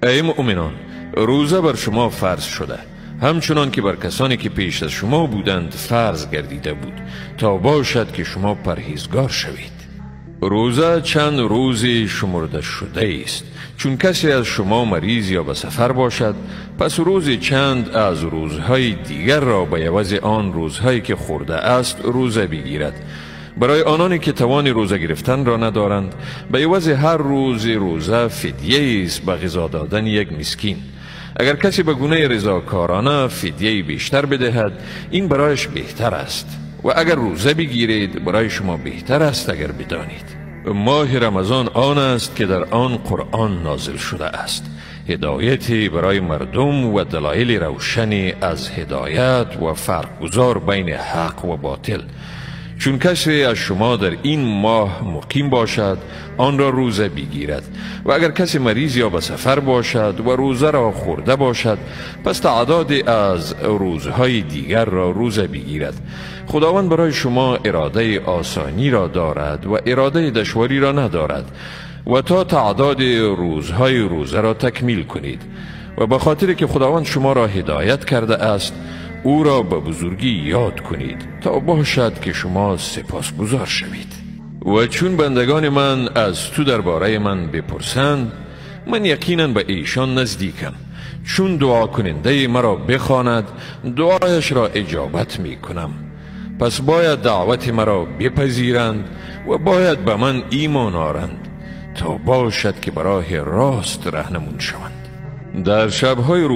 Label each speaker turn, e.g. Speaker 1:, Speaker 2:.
Speaker 1: Эй муъминон, рӯза бар шумо фарз шуда, ҳамчунон ки бар касоне ки пеш аз шумо буданд фарз гардида буд, то бошад ки шумо парҳезгор шавед. Рӯза чанд рӯзи шумурда шуда аст. Чун касе аз шумо мариз ё ба сафар бошад, пас рӯзи чанд аз рӯзҳои дигарро ба ивази он рӯзҳое ки хӯрда аст рӯза бигирад. Барои ононе ки тавони рӯза гирифтанро надоранд, ба ивази ҳар рӯзи рӯза фидия аст ба ғизо додани як мискин. Агар касе ба гунаи ризокорона фидияи бештар бидиҳад, ин барояш беҳтар аст. Ва агар рӯза бигиред, барои шумо беҳтар аст агар бидонед. Моҳи Рамазон он аст ки дар он Қуръон нозил шуда аст, ҳидояте барои мардум ва далоили равшане аз ҳидоят ва фарқгузор байни ҳақ ва ботил. Чун касе аз шумо дар ин моҳ муқим бошад, онро рӯза бигирад. Ва агар касе мариз ё ба сафар бошад ва рӯзаро хӯрда бошад, пас таъдоде аз рӯзҳои дигарро рӯза бигирад. Худованд барои шумо иродаи осониро дорад ва иродаи душвориро надорад, ва то таъдоди рӯзҳои рӯзаро такмил кунед. Ва ба хотире ки Худованд шуморо ҳидоят карда аст, ӯро ба бузургӣ ёд кунед, то бошад ки шумо сипосгузор шавед. Ва чун бандагони ман аз ту дар бораи ман бипурсанд, ман яқинан ба эшон наздикам. Чун дуокунандаи маро бихонад, дуояшро иҷобат мекунам. Пас бояд даъвати маро бипазиранд ва бояд ба ман имон оранд, то бошад ки ба роҳи рост раҳнамун шаванд. Дар шабҳои